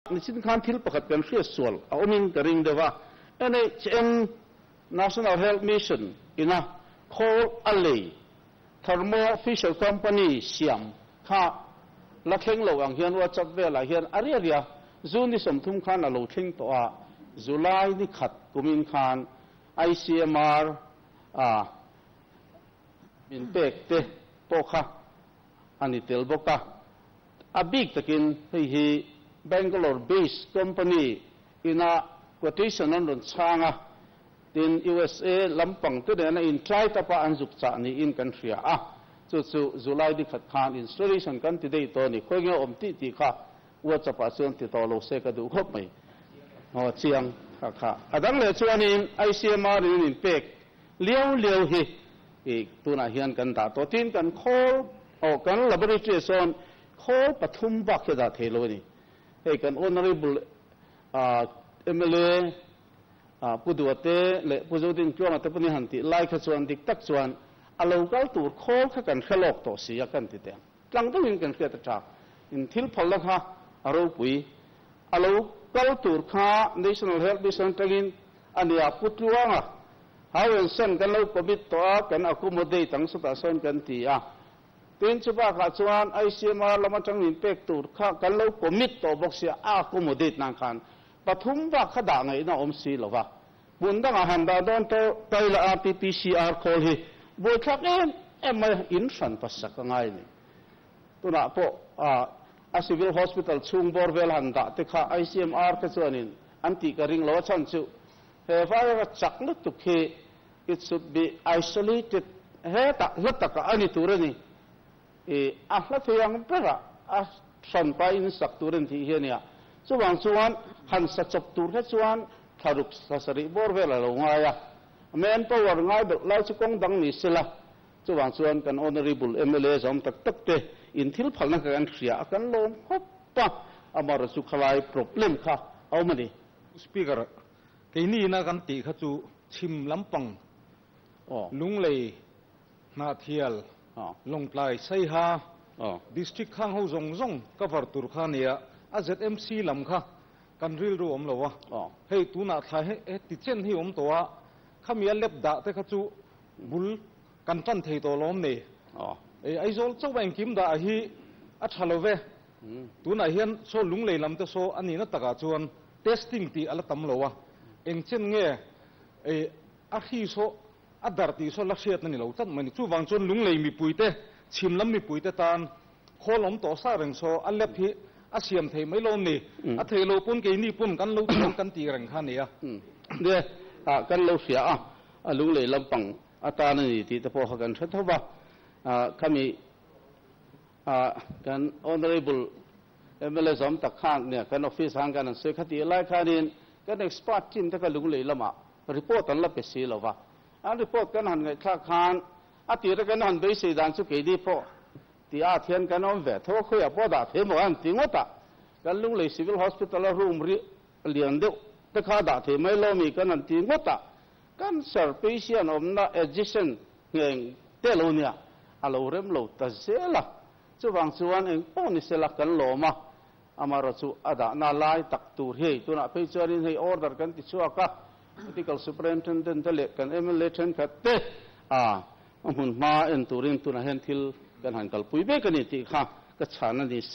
Nichin khan thil pakhat kan hriat sual a awmin ka ring deuh a, NHM, National Health Mission, ina khawl a lei Thermo Fisher Company siam kha la thleng lo ang hian WhatsApp velah hian a ria ria June ni 30 khan a lo thleng tawh a, July ni khat kumin khan ICMR a min pek te pawh kha a ni tel bawk a. A bik takin hei hi Bangalore based company ina quotation an rawn chhang a, tin USA lampang te nena in try tapa an zuk chah niin kan hria a, chu chu July ni khat khan installation kan ti daih tawh a ni, khawi nge awm tih tih kha WhatsApp ah chuan ti tawh lo se ka duh khawp mai. Aw chiang kha kha. A dang leh chuanin ICMR in an inpek liau liau hi i tunah hian kan dah tawh. Tin kan khawl aw kan laboratory ah sawn khawl pathum bak hi a dah thei lo a ni. Hei kan honourable mla Pu Duate leh Pu Zodin Tluanga te pawhin han tih lai kha chuan dik tak chuan a lo kal tur khawl kha kan hre lawk tawh si a kan ti teh ang. Tlang deuhin kan hriat a tha. In thil phalna kha a ropui. A lo kal tur kha National Health Mission atangin a nia Pu Tluanga Hau and Son kan lo commit tawh a, kan accommodate ang chutah sawn kan ti a. Tin chu bakah chuan ICMR lam atang min pek tur kha kan lo commit tawh bawk sia, a accommodate nan khan pathum bak kha dah ngaihna awm si lo va. Hmun dangah han dah dawn tawh taila RTPCR khawl hi buaithlak em em mai a, in hran pasak a ngai a ni. Tunah pawh a Civil Hospital chhung bawr vel han dah te kha ICMR te chuanin an tih ka ring lo a chhan chu He virus chak lutuk hi it should be isolated hetah hla takah a ni tur a ni. I a hla thei ang berah a hran pa in sak tur a ni tih hi a nia. Chuvang chuan han sa chawp tur kha chuan thlaruk thlasarih bawr vel a lo ngai a. Man power ngai deuh lai chu kawng dang ni sela. Chuvang chuan kan honourable mla zawm tak tak te in thil phalna kha kan hria a kan lawm khawp a, amaherawhchu chu khalai problem kha a awm a ni. Speaker, keini ina kan tih kha chu chhim lampang Lunglei, Hnahthial, Lawngtlai, Saiha District khang ho zawng zawng cover tur kha a nia, a ZMC lam kha kan rilru awm lo a, hei tunah thla heti chen hi awm tawh a, khami a lep dah te kha chu bul kan tan thei tawh lawm ni. Aizawl chauh a engkim dah hi a tha lo ve. Tunah hian saw Lunglei lam te saw a nihna takah chuan testing tih a la tam lo a, eng chen nge a hri saw a darh tih saw la hriat a ni lo tlat mai ni. Chuvang chuan Lunglei mipuite, chhim lam mipuite tan khawl awm tawh sa reng saw a lab hi a siam theih mai lo ni. A theih loh pawn keini pawn kan lo thiam kan tih reng kha a ni a. Nia, kan lo hria a, a Lunglei lampang atan a ni tih te pawh kha kan hre tho va, khami Kan Honourable mla zawm tak khan nia kan office han kan an sawi kha tih lai khanin kan expert team te kha Lunglei lamah report an la pe si lo va. An report kan han ngaihthlak khan a tir a kan han beisei dan chu keini pawh ti at hian kan awm ve tho a, khawiah pawh dah thei maw an ti ngawt a. Kan Lunglei Civil Hospital a room ri lian deuh te kha dah thei mai lo mi kan han ti ngawt a. Cancer patient awmna adjacent Ngheng te lo nia, a lo rem lo ta zel a. Chuvang chuan eng pawh ni sela kan lawm a, amaherawh chu a dahna lai tak tur hi hei tunah phei chuanin hei order kan ti chhuak a, Medical Superintendent te leh kan mla thenkhat te a hmun hma en turin tunah hian thil kan han kalpui mek a ni tih kha ka chhan a ni.